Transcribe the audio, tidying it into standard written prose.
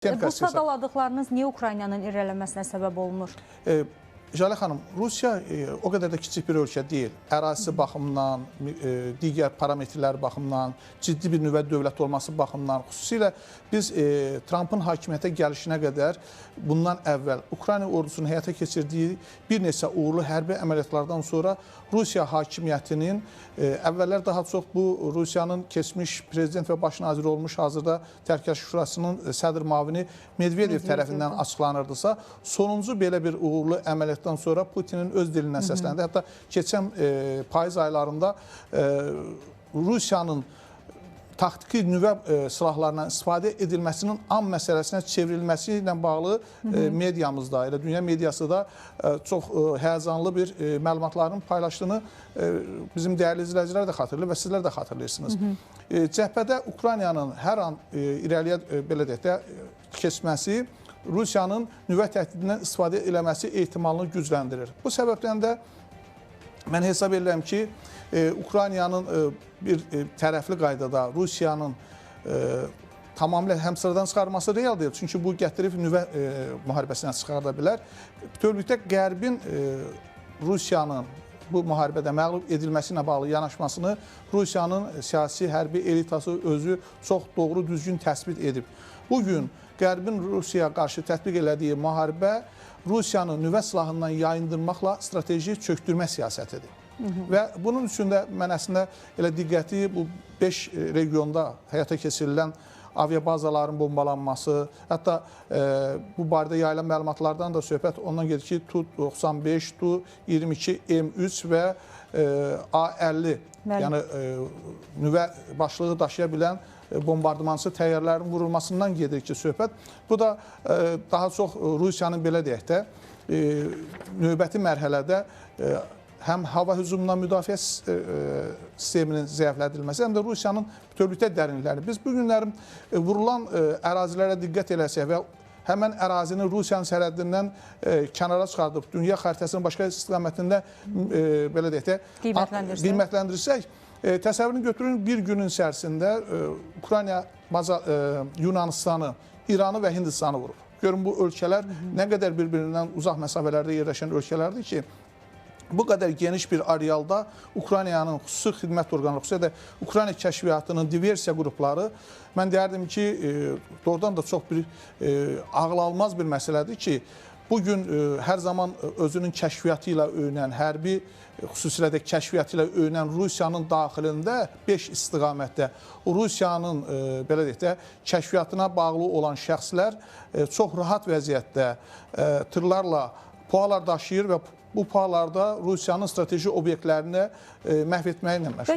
Bu sadaladıqlarınız niyə Ukraynanın irəliləməsinə səbəb olmur? Jalə xanım, Rusiya o qədər də kiçik bir ölkə deyil. Ərazisi baxımından, digər parametrlər baxımından, ciddi bir nüvə dövləti olması baxımından, xüsusilə biz Trampın hakimiyyətə gəlişinə qədər bundan əvvəl Ukrayna ordusunun həyata keçirdiyi bir neçə uğurlu hərbi əməliyyatlardan sonra Rusiya hakimiyyətinin əvvəllər daha çox bu Rusiyanın keçmiş prezident və baş naziri olmuş hazırda Təhlükəsizlik Şurasının sədr müavini Medvedev tərəfindən açıqlanırdısa, sonuncu belə bir uğurlu əməliyyatdan sonra Putinin öz dilindən səsləndi. Hətta keçən payız aylarında Rusiyanın taktiki nüvə silahlarından istifadə edilməsinin am məsələsinə çevrilməsi ilə bağlı mediamızda, elə dünya mediası da çox həyəcanlı bir məlumatların paylaşdığını bizim dəyərli izləyicilər də xatırlayır və sizlər də xatırlayırsınız. Cəbhədə Ukraynanın hər an irəliyə belə deyək də keçməsi Rusiyanın nüvə təhdidindən istifadə eləməsi ehtimalını gücləndirir. Bu səbəbdən də mən hesab edirəm ki, Ukraynanın bir tərəfli qaydada Rusiyanın tamamilə həm sıradan çıxarması real deyil. Çünki bu gətirib nüvə müharibəsinə çıxarda bilər. Bütövlükdə Qərbin Rusiyanın bu müharibədə məğlub edilməsi ilə bağlı yanaşmasını Rusiyanın siyasi hərbi elitası özü çox doğru, düzgün təsbit edib. Bugün Qərbin Rusiyaya qarşı tətbiq elədiyi müharibə Rusiyanı nüvə silahından yayındırmaqla strateji çökdürmə siyasətidir. Və bunun üçün də mən əslində elə diqqəti bu 5 regionda həyata keçirilən aviabazaların bombalanması, hətta bu barədə yayılan məlumatlardan da söhbət ondan gedir ki, Tu-95, Tu-22M3 və A-50, yəni nüvə başlığı daşıya bilən bombardımançı təyyarələrin vurulmasından gedir ki, söhbət. Bu da daha çox Rusiyanın belə deyək də növbəti mərhələdə həm hava hücumundan müdafiə sisteminin zəiflədilməsi, həm də Rusiyanın bütövlükdə dərinlikləri. Biz bu günlərin vurulan ərazilərə diqqət eləsək və həmən ərazini Rusiyanın sərhədindən kənara çıxardıb, dünya xəritəsinin başqa istiqamətində belə deyək də qiymətləndirsək, təsəvvürünü götürün, bir günün içərisində Ukrayna, Yunanistanı, İranı və Hindistanı vurub. Görün, bu ölkələr nə qədər bir-birindən uzaq məsafələrdə yerləşən ölkələrdir ki, bu qədər geniş bir arealda Ukraynanın xüsusi xidmət orqanları, xüsusilə də Ukrayna kəşfiyyatının diversiya qrupları, mən deyərdim ki, doğrudan da çox bir ağlalmaz bir məsələdir ki, bugün hər zaman özünün kəşfiyyatı ilə öyünən, hərbi, xüsusilə də kəşfiyyatı ilə öyünən Rusiyanın daxilində 5 istiqamətdə Rusiyanın belə deyək də kəşfiyyatına bağlı olan şəxslər çox rahat vəziyyətdə tırlarla pualar daşıyır və bu pualarda Rusiyanın strateji obyektlərini məhv etməklə məşğul.